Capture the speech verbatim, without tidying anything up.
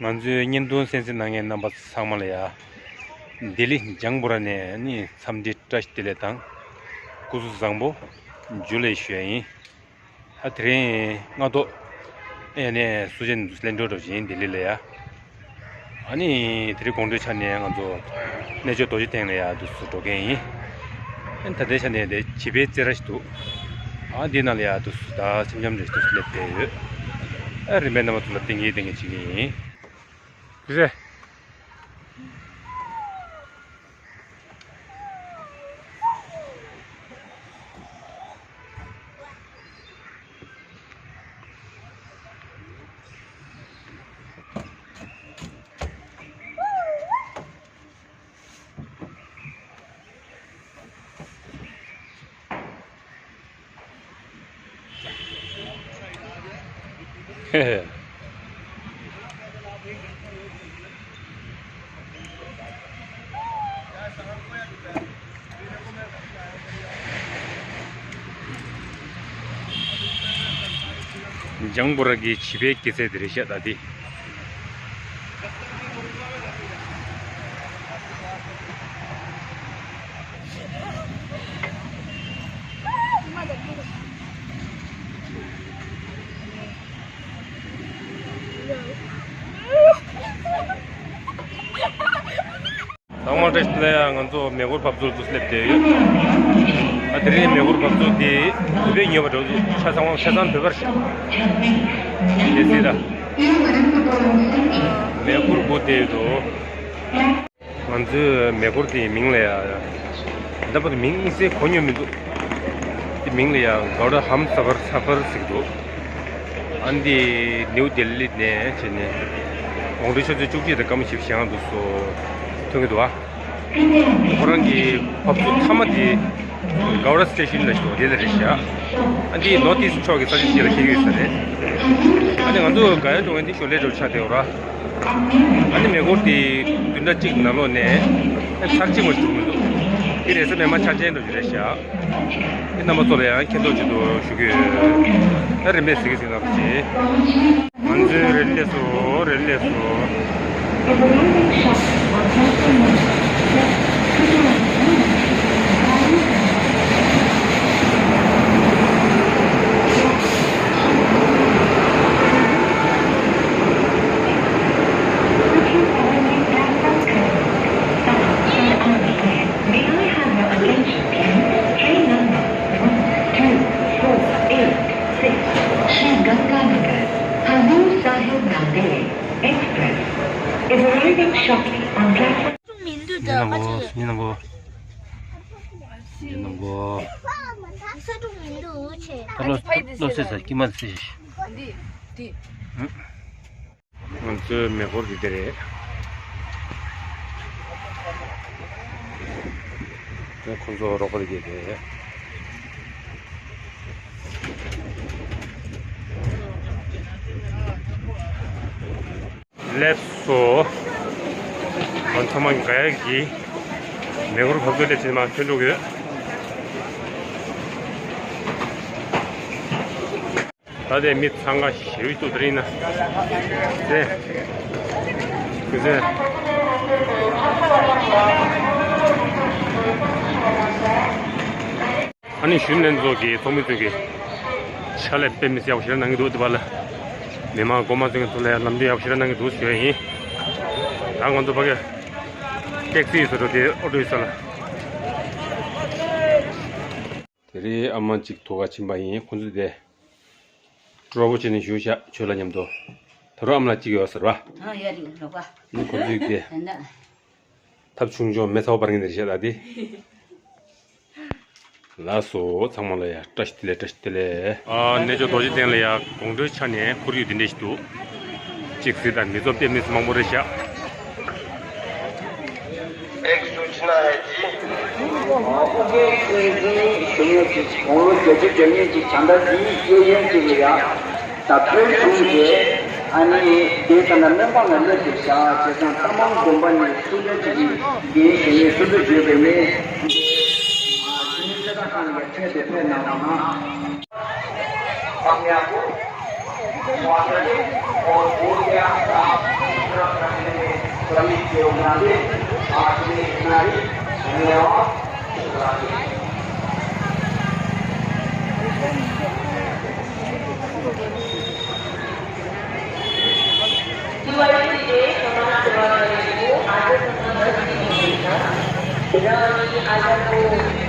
ང་ཚོའི་བརྙན་ཐུང་གསན་གཟིགས་གནང་མཁན་རྣམ་པ་ཚང་མ་ལ་ཡ། ལྡི་ལི་ལྗང་བུ་ར་ནས་ནི་འཚམས་འདྲི་བཀྲ་ཤིས་བདེ་ལེགས་དང་། སྐུ་གཟུགས་བཟང་པོ། འཇུ་ལེ་ཞུ་ཡ་ཡིན། ཨ་དེ་རིང་སྔ་དྲོ་ཨེ་ནས་སུ་ཅན་དུ་ལེན་འགྲོ་འགྲོ་བཞིན་ལྡི་ལི་ལ་ཡ། ཨ་ནི་དེ་རིང་དགོང་དྲོའི་ཆ་ནས་ང་ཚོ་གནས་མཆོག་རྡོ་རྗེ་གདན་ལ་ཡ་དུ་སུ་འགྲོ་མཁན་ཡིན། ཨ་ནི་ད་ལྟའི་ཆ་ནས་དེ་བྱིས་པའི་རྩེད་ར་ཞིག་འདུག་ཨ་འདི་ནང་ལ་ཡ་དུ་སུ་ད་འཆམ་འཆམ་རེ་དུ་སླེབས་བསྡད་ཡོད། ཨ་རིམ་པས་རྣམ་པ་ཚོ་ལ་བསྟན་གྱིན་བསྟན་གྱིན་བྱེད་ཀྱི་ཡིན། དེ་རེད། ལྗང་བུ་ར་གི་བྱིས་པའི་སྐྱེད་ཚལ་དེ་རེད་ཤག་ད་དེ། ཚང་མ་བཀྲ་ཤིས་བདེ་ལེགས། ང་ཚོ་མེ་འཁོར་བབས་ཚུགས་སུ་སླེབས་བསྡད་ཡོད། ཨ་དེ་རིང་མེ་འཁོར་བབས་ཚུགས་དེ་བོད་པས་ཉོས་པ་འདྲ་བོ་འདུག་ཆ་ཚང་མ་ཆ་ཚང་བོད་པ་རེད་ཤག་དེ་སྲིད་ད། མེ་འཁོར་སྒུག་བསྡད་ཡོད་དོ། ང་ཚོའི་མེ་འཁོར་དེའི་མིང་ལ་ཡ། ད་བར་དུ་མིང་དམིགས་བསལ་གོ་མྱོང་མི་འདུག་དེ་མིང་ལ་ཡ་གའོ་ཌ་ཧམ་ས་ཕར་ས་ཕར་ཟེར་གྱི་འདུག་ཨ་འདི་ནིའུ་ལྡི་ལི་ནས་བྱས་ནས་དགོང་དྲོ་ཆུ་ཚོད་བཅུ་གཅིག་དང་སྐར་མ་བཞི་བཅུ་ཞེ་ལྔ་འདུག་སོ་ཐོན་གྱི་འདུག་ཨ། ཁོ་རང་གི་བབས་ཚུགས་མཐའ་མ་དེ་གའོ་ཌ་སི་ཊེ་ཤན་ལ་ཞུགས་དེ་ལ་རེད་ཤག་ཨ་འདི་ནོར་ཐི་ཨིསྟ་ཕྱོགས་ཀྱི་ས་ཆ་ཞིག་ལ་འཁེལ་གྱི་ཡོད་ས་རེད། ཨ་ནི་ང་ཚོ་ག་ཡ་འགྲོ་མཁན་འདི་ཞོར་ལས་འགྲོ་ཆགས་བསྡད་ཡོད་ར། ཨ་ནི་མེ་འཁོར་དེ་བདུན་ཕྲག་གཅིག་ནང་ལོགས་ནས་ཚར་གཅིག་མ་གཏོགས་མི་འདུག་དེ་རེས་གཟའ་མིག་དམར་འཆར་ཅན་འགྲོ་རྒྱུ་རེད་ཤག་དེ་རྣམ་པ་ཚོ་ལ་ཡང་མཁྱེན་རྟོགས་ཆེད་དུ་ཞུ་གི་ཡོད། ཨ་རིམ་པས་གཟིགས་གཟིགས་གནང་རོགས་གྱིས། ང་ཚོའི་རེ་ལེ་སོ་རེ་ལེ་སོ། May I have your attention, please? Train number one two four eight six, Shri Ganganagar, Hazur Sahib Nanded Express, is arriving shortly on platform. མི་འདུག་ད་མི་ནང་གོ་མི་ནང་གོ་མི་ནང་གོ་ས་འགྲོ་མི་འདུག་ཆེ། ད་ལོ་ལོ་སེ་ས་ཀི་མ་སེ། འདི་འདི། ང་ཚོའི་མེ་འཁོར་འདི་དེ་རེད། ཁོང་ཚོ་རོགས་པ་རེད་དེ། སླེབས་སོ། ང་ཚང་མ་ག་ཡ་གི་མེ་འཁོར་བབས་ཚུགས་སླེབས་ཕྱིན་མ་ཐོན་འགྲོ་གི་ཡོད། ད་ལྟའི་མི་འཚང་ཁ་ཞེ་པོ་འདུག་དེ་རིང་ན། ཟེ། ཟེ། ཨ་ནི་གཞོན་ནུ་ལྷན་ཚོགས་ཀྱི་ཚོགས་མི་ཚོས་ཀྱི་ཕྱག་ལས་དཔེ་མི་སྲིད་ཡག་པོ་ཞེ་དྲག་གནང་གི་འདུག་དེ་བ་ལ། མི་མང་གོང་མ་ཚོས་ཀྱི་ཐོག་ལ་ལམ་སྟོན་ཡག་པོ་ཞེ་དྲག་གནང་གི་འདུག་ཞུ་ཡ་ཡིན། ད་ང་ཚོ་ཕ་གི་ཊེག་སི་ཡོད་ས་འགྲོ་དེ་ཨོ་ཊོ་ཡོད་ས་ལ། དེ་རིང་ཨ་མ་གཅིག་ཐུག་ག་ཕྱིན་པ་ཡིན། ཁོང་ཚོས་དེ་སྤྲོ་པོ་བྱས་ནས་བཞུགས་ཤག་ཁྱོད་ལ་མཉམ་དུ། ད་རུང་ཨ་མ་ལགས་གཅིག་ཡོད་ཟེར་བ། ཨ་ཡ་རིག་རོགས་ག་ནི་ཁོང་ཚོས་དེ་ད་ན། ཐབས་ཆུང་ཆུང་མེ་ཚ་བོ་འབར་ངེས་ནས་བཤད་ལ་དེ། ལགས་སོ་ཚང་མ་ལ་ཡ་བཀྲ་ཤིས་བདེ་ལེགས་བཀྲ་ཤིས་བདེ་ལེགས། ཨ་གནས་མཆོག་རྡོ་རྗེ་གདན་ལ་ཡ་དགོང་དྲོའི་ཆ་ནས་ཁོར་ཡུག་འདི་འདྲ་ཞིག་འདུག་གཅིག་གཟིགས་དང་མི་ཚོགས་དཔེ་མི་སྲིད་མང་པོ་རེད་ཤག एक सूचना है जी। དགུང་ལོ་བརྒྱད་ཅུ་གྱ་གཉིས་ཀྱི་བྱ་ཟླ་འདིའི་གཡས་གཡོན་གཅིག་ལ་ཡ། ད་ཐོན་བྱུང་རྗེས་ཨ་ནི་དེའི་ཐད་ལ་སྨན་ཁང་ལ་སླེབས་ཏེ་བཞག་བྱས་ཙང་རྟ་མང་དགོན་པ་ནས་སུ་འདྲ་ཅིག་གིས་འདིའི་གཞོན་ནུའི་སུ་འདྲ་བརྗོད་པའི་མི་འདི་གཞོན་ནུའི་རྩེད་ཐང་ཁང་ལ་ཡ་ཁྱོན་དེ་ཕེབས་གནང་བ་ན། 方面部，我们的火锅店上。July three day, Samanar Tewar ko aaj se dusri tarik tak Ram Navami, aaj ko